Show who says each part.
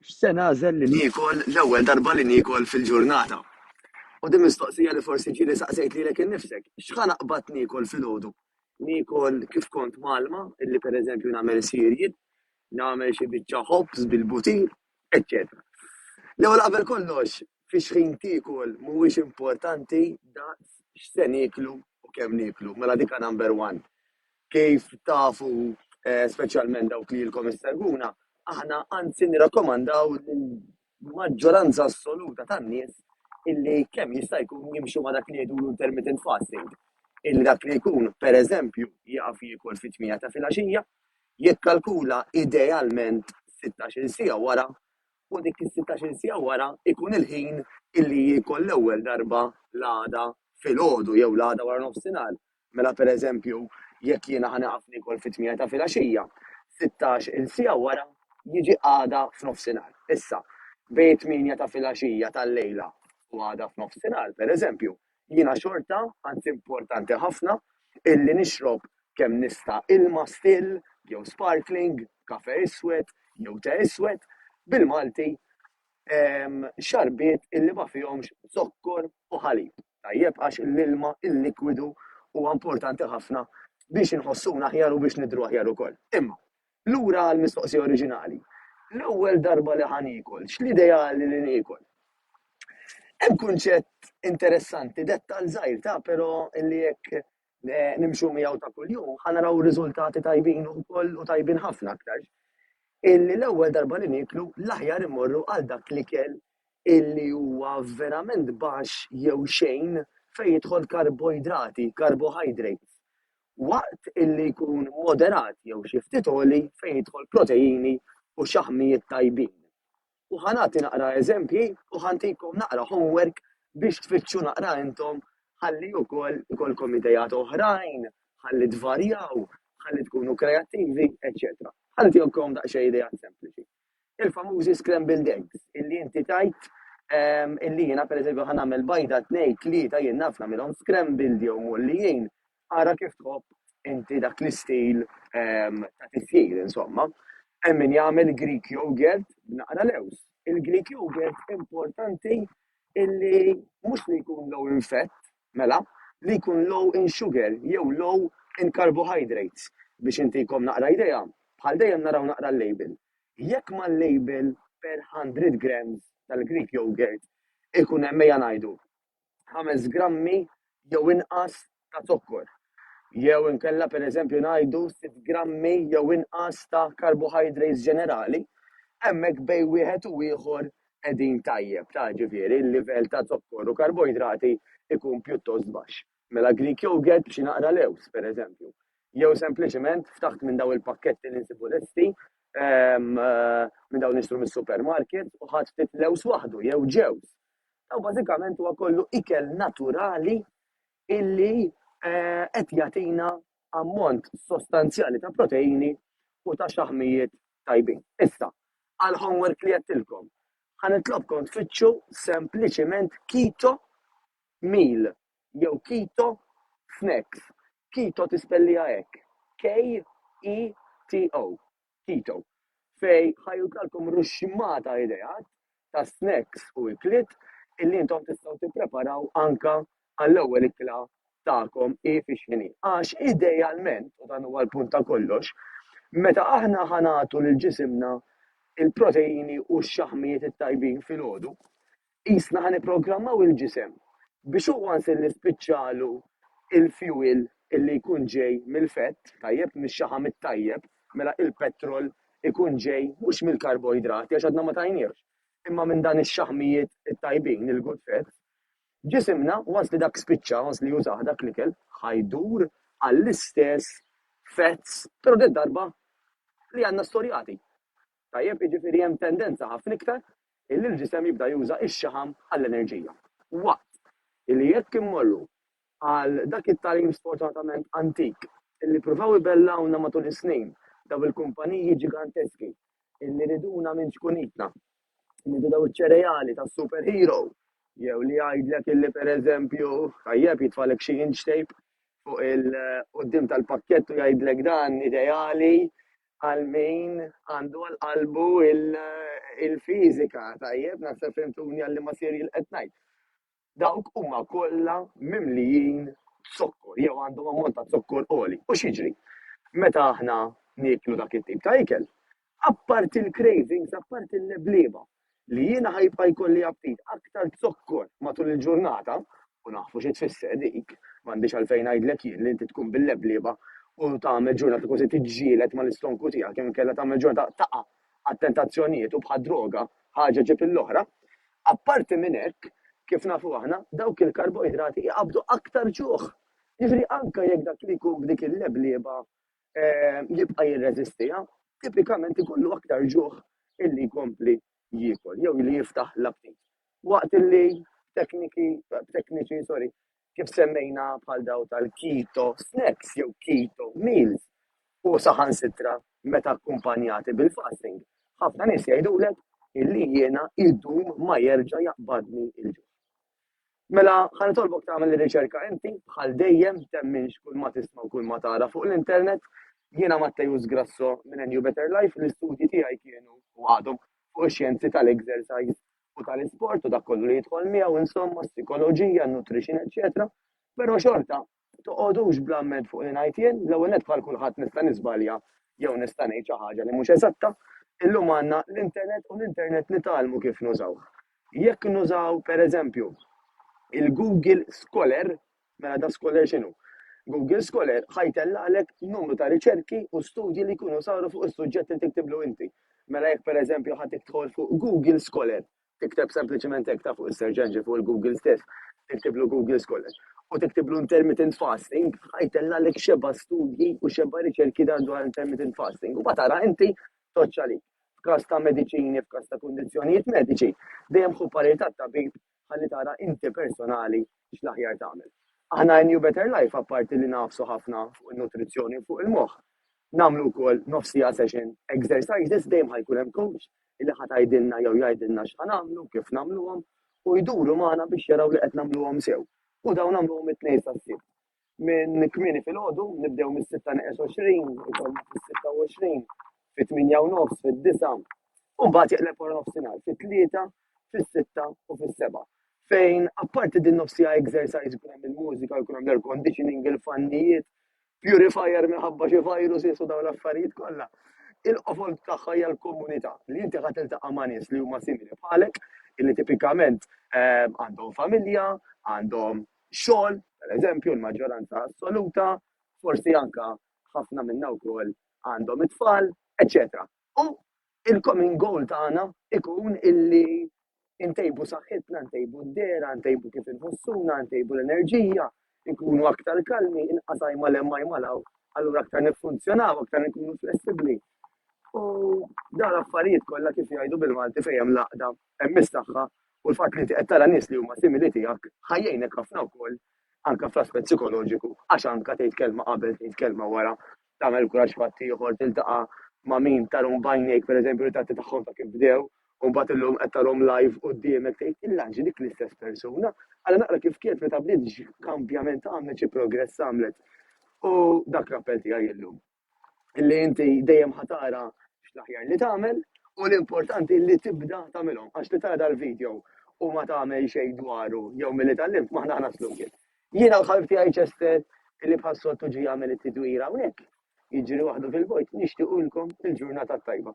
Speaker 1: X'se nagħżel li niekol l-ewwel darba li niekol fil-ġurnata? U din mistoqsija li forsi ġieli saqsejt lilek innifsek. X'ħa naqbad niekol filgħodu? Niekol kif kont mgħallma, illi pereżempju nagħmel cereal, nagħmel xi biċċa ħobż bil-butir, eċċetera. L-ewwel qabel kollox, fi x'ħin tiekol mhuwiex importanti daqs x'se nieklu u kemm nieklu. Mela dik number one. Kif tafu, speċjalment dawk li ilkom issegwuna, aħna anzi nirrakkomandaw lill-maġġoranza assoluta tan-nies illi kemm jista' jkun jimxu ma' dak li jgħidulu intermittent fasting. Illi dak li jkun, pereżempju, jieqaf jiekol fit-8 ta' filgħaxija, jikkalkula idealment 16-il siegħa wara u dik is-16-il siegħa wara jkun il-ħin illi jiekol l-ewwel darba l-għada filgħodu jew l-għada wara nofsinhar. Mela pereżempju, jekk jiena ħa nieqaf niekol fit-tmienja ta' filgħaxija, 16 il siegħa wara jiġi għada f'nofsinhar. Issa, bejn it-tmienja ta' filgħaxija tal-lejla u għada f'nofsinhar, pereżempju, jiena xorta, anzi importanti ħafna, illi nixrob kemm nista' ilma still jew sparkling, kafè iswed jew te iswed, bil-Malti, xarbiet illi ma fihomx zokkor u ħalib. Tajjeb għax l-ilma, il-likwidu huwa importanti ħafna biex inħossuna aħjar u biex nidhru aħjar ukoll. Imma, lura għall-mistoqsija oriġinali. L-ewwel darba li ħa niekol, x'l-ideali li niekol? Hemm kunċett interessanti, dettall żgħir ta' però illi jekk eh, nimxu miegħu ta' kuljum ħa naraw riżultati tajbin ukoll u tajbin ħafna aktar. Illi l-ewwel darba li nieklu l-aħjar immorru għal dak l-ikel illi huwa verament baxx jew xejn fejn jidħol karboidrati, carbohydrates, waqt illi jkun moderat jew xi ftit għoli fejn jidħol proteini u xaħmijiet tajbin. U ħa nagħti naqra eżempji u ħa ntikom naqra homework biex tfittxu naqra intom ħalli wkoll ikollkom ideat oħrajn, ħalli tvarjaw, ħalli tkunu kreattivi, eċċetera. Ħa ntikom daqsxejn ideat sempliċi. Il-famużi scrambled eggs, illi inti tajt ehm, illi jiena pereżempju ħa nagħmel bajda tnej, tlieta jien naf nagħmilhom scrambled jew mgħollijin, ara kif tħobb inti dak l-istil ehm, ta' tisjir insomma. Hemm min jagħmel Greek yogurt b'naqra lews. Il-Greek yogurt importanti illi mhux li jkun low in fat, mela, li jkun low in sugar jew low in carbohydrates. Biex intikom naqra idea, bħal dejjem naraw naqra l-label. Jekk mal-label per 100 grams tal-Greek yogurt ikun hemm ejja ngħidu 5 grammi jew inqas ta' zokkor. Jew inkella pereżempju ngħidu 6 grammi jew inqas ta' carbohydrates ġenerali, hemmhekk bejn wieħed u ieħor qegħdin tajjeb, ta' ġifieri l-livell ta' zokkor u karboidrati ikun pjuttost baxx. Mela Greek yogurt b'xi naqra lewż, pereżempju. Jew sempliċement ftaħt minn daw il-pakketti li nsibu lesti, ehm, minn dawn nixtru mis-supermarket u ħadt ftit lewż waħdu jew ġewż. Daw bażikament huwa kollu ikel naturali illi eh, qed jagħtina ammont sostanzjali ta' proteini u ta' xaħmijiet tajbin. Issa, għal homework li għedtilkom, ħa nitlobkom tfittxu sempliċement keto meal jew keto snacks. Keto tispellija hekk. K-E-T-O. Keto. Fej ħa jutlagħlkom ruxxmata ideat ta' snacks u ikliet illi intom tistgħu tippreparaw anka għall-ewwel ikla tagħkom hi fi x'ħin hi. Għax idealment, u dan huwa l-punt ta' kollox, meta aħna ħa nagħtu lil ġisimna il-proteini u x-xaħmijiet it-tajbin filgħodu, qisna ħa nipprogrammaw il-ġisem biex hu once li spiċċalu il-fuel illi jkun ġej mill-fett, tajjeb, mix-xaħam it-tajjeb, mela il-petrol ikun ġej mhux mill-karboidrati għax għadna ma tajniehx, imma minn dan ix-xaħmijiet it-tajbin, il-good fats, ġisimna once li dak spiċċa, once li użah dak l-ikel, ħa jdur għall-istess fats, però did-darba li għandna storjati. Tajjeb, jiġifieri hemm tendenza ħafna iktar illi l-ġisem jibda juża x-xaħam għall-enerġija. Waqt illi jekk immorru għal dak it-tagħlim sfortunatament antik illi pruvaw ibellgħuna matul is-snin daw il-kumpaniji ġiganteski illi riduna minn ċkunitna, nidu daw iċ-ċereali tas-superhero jew li jgħidlek illi pereżempju tajjeb jitfalek xi inch tape fuq il-quddiem tal-pakkett u jgħidlek dan ideali għal min għandu għal qalbu. il-fiżika, tajjeb, naħseb fhimtuni għal liema cereal qed ngħid. Dawk huma kollha mimlijin zokkor jew għandhom ammont ta' zokkor għoli. U x'jiġri? Meta aħna nieklu dak it-tip ta' ikel, apparti l-cravings, apparti l-leblieba, li jiena ħa jibqa' jkolli aptit aktar zokkor matul il-ġurnata, u nafu xi tfisser dik, m'għandix għalfejn ngħidlek jien li inti tkun bil-leblieba u tagħmel ġurnata kważi tiġġieled mal-istonku tiegħek jew inkella tagħmel ġurnata taqa' għat-tentazzjonijiet u bħad-droga ħaġa ġib l-oħra. Apparti minn hekk, kif nafu aħna, dawk il-karboidrati jqabbdu aktar ġuħ. Jiġifieri anke jekk dak li jkun b'dik il-leblieba jibqa' jirreżistiha, tipikament ikollu aktar ġuħ illi jkompli jiekol jew li jiftaħ l-aptit. Waqt illi tekniki, tekniċi, sorry, kif semmejna bħal daw tal-keto snacks jew keto meals u saħansitra meta akkumpanjati bil-fasting, ħafna nies jgħidulek illi jiena idum ma jerġa' jaqbadni il-ġuħ. Mela ħa nitolbok tagħmel ir-riċerka inti, bħal dejjem temminx kull ma tisma' u kull ma tara fuq l-internet. Jiena Matteus Grasso minn A New Better Life, l-istudji tiegħi kienu u għadhom fuq ix-xjenzi tal-exercise u tal-isport u dak kollu li jidħol miegħu insomma, psikoloġija, nutrition, eċċetera. Però xorta, toqgħodux bl-amment fuq li ngħid jien, l-ewwel nett bħal kulħadd nista' niżbalja jew nista' ngħid xi ħaġa li mhux eżatta. Illum għandna l-internet u l-internet nitgħallmu kif nużawh. Jekk nużaw pereżempju il-Google Scholar, mela da Scholar x'inhu? Google Scholar ħa jtellagħlek numru ta' riċerki u studji li jkunu saru fuq is-suġġett li tiktiblu inti. Mela jekk pereżempju ħa tidħol fuq Google Scholar, tikteb sempliċement hekk ta' fuq is-search engine fuq il-Google stess, tiktiblu Google Scholar u tiktiblu intermittent fasting, ħa jtellagħlek xeba' studji u xeba' riċerki dwar intermittent fasting. U tara inti toċċa għalik. F'każ ta' mediċini, f'każ ta' kundizzjonijiet mediċi, dejjem ħu parir tat-tabib ħalli tara inti personali x'l-aħjar tagħmel. Aħna New Better Life apparti li nagħfsu ħafna fuq in-nutrizzjoni u fuq il-moħħ, nagħmlu wkoll nofs siegħa session exercises dejjem ħa jkun hemm coach illi ħa tgħidilna jew jgħidilna x'ħa nagħmlu, kif nagħmluhom u jduru magħna biex jaraw li qed nagħmluhom sew. U dawn nagħmluhom it-Tnejn sas-Sibt. Minn kmieni filgħodu, nibdew mis-sitta neqes 20, ikollna fis-sitta u 20, fit-tmienja u nofs, fid-disgħa, u mbagħad jeqleb wara nofsinhar, fit-tlieta, fis-sitta u fis-sebgħa. Fejn apparti din nofsija exercise jkun hemm il-mużika, jkun hemm l-air conditioning, il-fannijiet, purifier minħabba xi viruses u dawn l-affarijiet kollha. Il-qofol tagħha hija l-komunità li inti ħa tiltaqa' ma' nies li huma simili bħalek, illi tipikament għandhom familja, għandhom xogħol, pereżempju, l-maġġoranza assoluta, forsi anka ħafna minna wkoll għandhom it-tfal, eċċetera. U il-common goal tagħna ikun illi ntejbu saħħitna, ntejbu d-dehra, ntejbu kif inħossuna, ntejbu l-enerġija, nkunu aktar kalmi, inqas għajma 'l hemm għajma 'l hawn, allura aktar niffunzjonaw, aktar nkunu flessibbli. U dawn l-affarijiet kollha kif jgħidu bil-Malti fejn hemm l-għaqda hemm is-saħħa u l-fatt li inti qed tara nies li huma simili tiegħek ħa jgħinek ħafna wkoll anke fl-aspett psikoloġiku għax anke tgħid kelma qabel tgħid kelma wara tagħmel kuraġġ f'ħaddieħor tiltaqa' ma' min tarhom b'għajnejk pereżempju ritratti tagħhom ta' kif bdew u mbagħad illum qed tarhom live quddiemek tgħid il-lanġi dik l-istess persuna għala naqra kif kienet meta bdiet x'kambjament għamlet xi progress għamlet. U dak l-appell tiegħi illum. Illi inti dejjem ħa tara x'l-aħjar li tagħmel u l-importanti li tibda tagħmilhom għax li tara dal-video u ma tagħmel xejn dwaru jew milli tgħallimt m'aħna ħa naslu mkien. Jiena l-ħabib tiegħi Chester illi bħas-soltu ġie jagħmel it-tidwira hawnhekk, jiġri waħdu fil-vojt, nixtiequlkom il-ġurnata t-tajba.